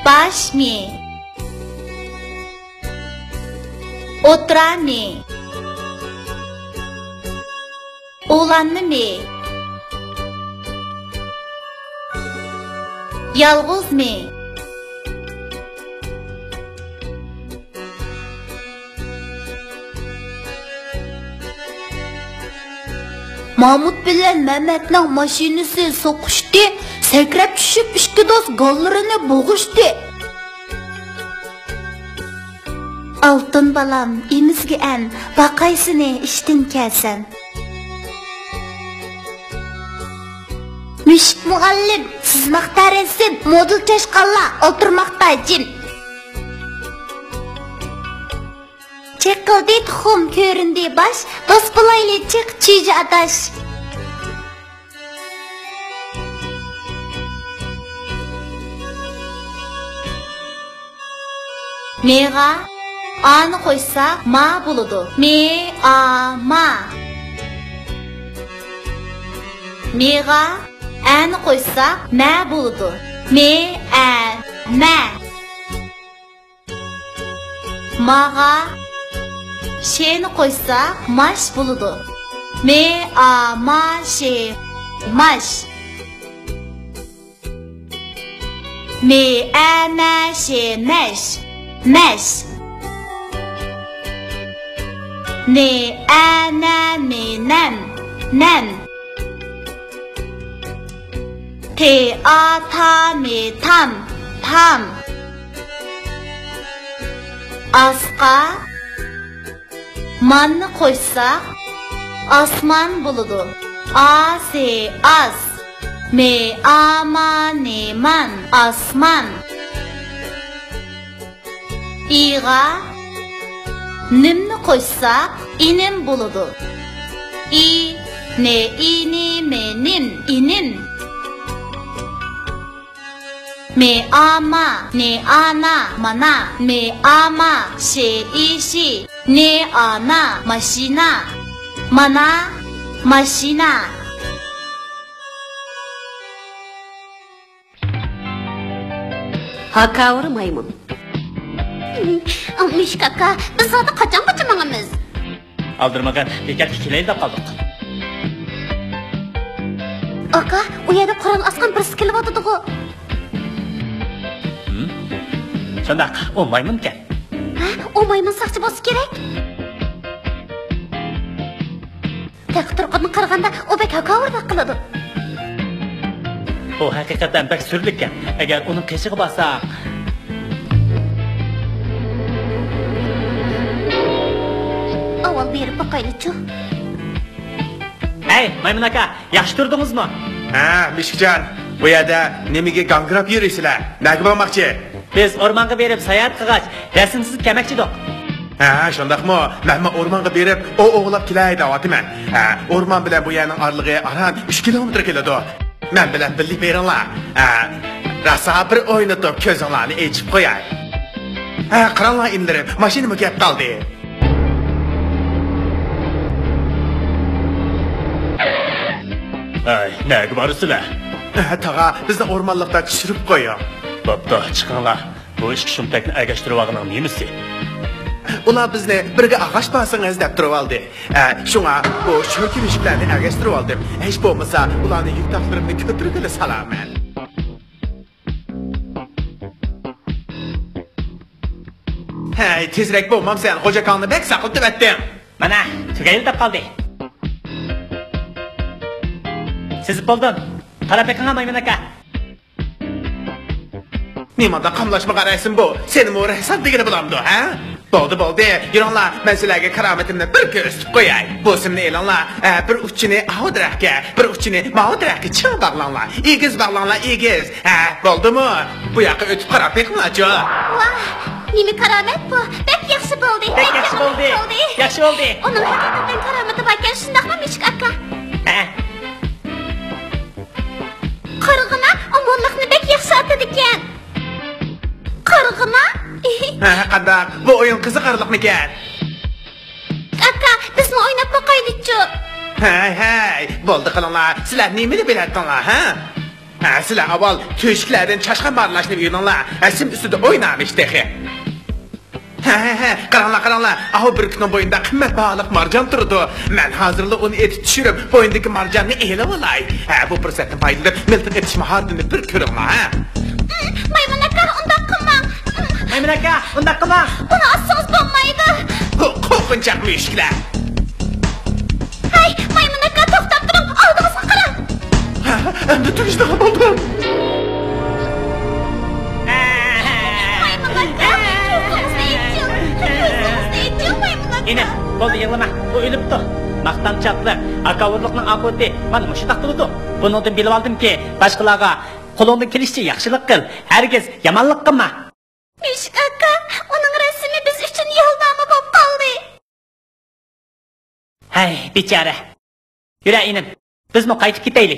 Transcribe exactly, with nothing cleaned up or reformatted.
باش مى. ئوتتۇرا مى. ئۇلانما مى. يالغۇز مى. مامۇت بىلەن مەمەتنىڭ ماشىنىسى سوقۇشتى، سەكرەپ چۈشۈپ ئىككى دوست گاللىرىنى بوغۇشتى. ئالتۇن بالام، ئېمىزگە ئەن، باقاي سېنى ئىشتىن كەلسەم. مۈشۈك مۇئەللىم، سىزماقتا رەسىم، مودېل چاشقانلار ئولتۇرماقتا جىم. چېقىلدى تۇخۇم، كۆرۈندى باش، دوست بولايلى چىق چۈجە ئاداش. مېغا ئانى قوشساق ما بولىدۇ. مې، ئا، ما. مېغا ئەنى قوشساق مە بولىدۇ. مې، ئە، مە. ماغا شېنى قوشساق ماش بولىدۇ. مې، ئا، ما، شې، ماش. مې، ئە، مە، شې، مەش، مەش. نې، ئە، نە، مې، نەم، نەم. تې، ئا، تا، مې، تام، تام. ئاسقا ماننى قوشساق، ئاسمان بولىدۇ. ئا، سې، ئاس. مې، ئا، ما، نې، مان، ئاسمان. ئىغا نىمنى قوشساق، ئىنىم بولىدۇ. ئى، نې، ئى، نې، مې، نىم، ئىنىم. مې، ئا، ما، نې، ئا، نا، مانا. مې، ئا، ما، شې، ئى، شى. نې، ئا، نا، ماشىنا. مانا، ماشىنا. ھاكاۋۇر مايمۇن. مۈشۈك ئاكا، بىز زادى قاچانغىچە ماڭىمىز؟ ئالدىرىمىغىن، بېكەتكە كېلەيلى دەپ قالدۇق. ئاكا، ئۇ يەردە قورال ئاسقان بىرسى كېلىۋاتىدىغۇ. ھىم؟ شۇنداق، ئۇ مايمۇنكەن. ھە، ئۇ مايمۇن ساقچى بولسا كېرەك. تېخى تۇرقىدىن قارىغاندا، ئۇ بەك ھاكاۋۇردەك قىلىدۇ. ئۇ ھەقىقەتەن بەك سۈرلۈككەن. ئەگەر ئۇنىڭ قېشىغا بارساق. ئاۋۋال بېرىپ باقايلىچۇ. ھەي، مايمۇن ئاكا، ياخشى تۇردىڭىزمۇ؟ ھە، مۈشۈكجان، بۇ يەردە نېمىگە گاڭگىراپ يۈرىسىلەر؟ نەگە بارماقچى؟ بىز ئورمانغا بېرىپ ساياھەت قىلغاچ، رەسىمسىز كەلمەكچىدۇق. ھە، شۇنداقمۇ؟ مەنمۇ ئورمانغا بېرىپ ئوۋ ئوۋلاپ كېلەي دەۋاتىمەن. ھە، ئورمان بىلەن بۇ يەرنىڭ ئارىلىقى ئاران ئۈچ كىلومېتىر كېلىدۇ. مەن بىلەن بىللە بېرىڭلار. ھە، راسا بىر ئوينىتىپ كۆزۈڭلارنى ئېچىپ قوياي. ھە، قاراڭلار ئىنىلىرىم، ماشىنىمۇ كەپ قالدى. ھەي، نەگە بارىسىلەر؟ ھە، تاغا، بىزنى ئورمانلىقتا چۈشۈرۈپ قويۇڭ. بوپتۇ، چىقىڭلار. بۇ ئىككى شۇمتەكنى ئەگەشتۈرۈۋالغىنىڭ نېمىسى؟ ئۇلار بىزنى بىرگە ئاغاش بارسىڭىز دەپ تۇرۇۋالدى. ئە، شۇڭا بۇ شۆركە مۈشۈكلەرنى ئەگەشتۈرۈۋالدىم. ھېچ بولمىسا ئۇلارنى يۈك تاقلىرىمنى كۆتۈرگىلى سالارمەن. ھەي، تېزرەك بولمامسەن، غوجا ئاكاڭنى بەك ساقلىتىۋەتتىڭ. مانا، تۈگەيلى دەپ قالدى. سىزىپ بولدۇم. قاراپ بېقىڭا، مايمۇن ئاكا. نېمانداق قاملاشمىغان رەسىم بۇ؟ سېنىمۇ رەسسام دېگىلى بولامدۇ، ھە؟ بولدى، بولدى، يۈرۈڭلار، مەن سىلەرگە كارامىتىمنى بىر كۆرسىتىپ قوياي. بۇ سىمنى ئېلىڭلار، ھە، بىر ئۇچىنى ئاۋۇ دەرەخكە، بىر ئۇچىنى ماۋۇ دەرەخكە چىڭ باغلاڭلار. ئېگىز باغلاڭلار، ئېگىز. ھە، بولدىمۇ؟ بۇ ياققا ئۆتۈپ قاراپ بېقىڭلارچۇ. ۋاھ، نېمە كارامەت بۇ؟ بەك ياخشى بولدى، بەك ياخشى بولدى. ياخشى بولدى. ئۇنىڭ ھەقىقەتەن كارامىتى باركەن، شۇنداقمۇ، مۈشۈك ئاكا؟ ھە. قارىغىنا، ئۇ موللاقنى بەك ياخشى ئاتىدىكەن. قارىغىنا؟ ھە، قانداق؟ بۇ ئويۇن قىزىقارلىقمىكەن؟ ئاكا، بىزمۇ ئويناپ باقايلىچۇ؟ ھەي، ھەي، بولدى قىلىڭلار. سىلەر نېمىنى بىلەتتىڭلار، ھە؟ ھە، سىلەر ئاۋۋال تۆشۈكلەردىن چاشقان مارىلاشنى ئۆگىنىڭلار. ھە، سىم ئۈستىدە ئوينامىش تېخى. ھە، ھە، ھە، قاراڭلار، قاراڭلار. ئاۋۇ بۈركۈتنىڭ بوينىدا قىممەت باھالىق مارجان تۇرىدۇ. مەن ھازىرلا ئۇنى ئېتىپ چۈشۈرۈپ، بوينىدىكى مارجاننى ئېلىۋالاي. ھە، بۇ پۇرسەتتىن پايدىلىنىپ، مىلتىق ئېتىش ماھارىتىمنى بىر كۆرۈڭلار، ھە. مايمۇن ئاكا، ئۇنداق قىلماڭ. مايمۇن ئاكا، ئۇنداق قىلماڭ. ئۇنى ئاسسىڭىز بولمايدۇ. قو-، قورقۇنچاق مۈشۈكلەر. ھەي، مايمۇن ئاكا، توختاپ تۇرۇڭ، ئالدىڭىزغا قاراڭ. ھە، ئەمدى تۈگىشىدىغان بولدۇم. مايمۇن ئاكا، كۆزىڭىزنى ئېچىڭ، كۆزىڭىزنى ئېچىڭ، مايمۇن ئاكا. ئىنىم، بولدى، يىغلىما، ئۇ ئۆلۈپتۇ. ماختانچاقلىق، ھاكاۋۇرلۇقنىڭ ئاقىۋىتى مانا مۇشۇنداق بولىدۇ. بۇنىڭدىن بىلىۋالدىمكى، باشقىلارغا قولۇڭدىن كېلىشىچە ياخشىلىق قىل، ھەرگىز يامانلىق قىلما. مۈشۈك ئاكا، ئۇنىڭ رەسىمى بىز ئۈچۈن يولنامە بولۇپ قالدى. ھەي، بىچارە. يۈرە، ئىنىم، بىزمۇ قايتىپ كېتەيلى.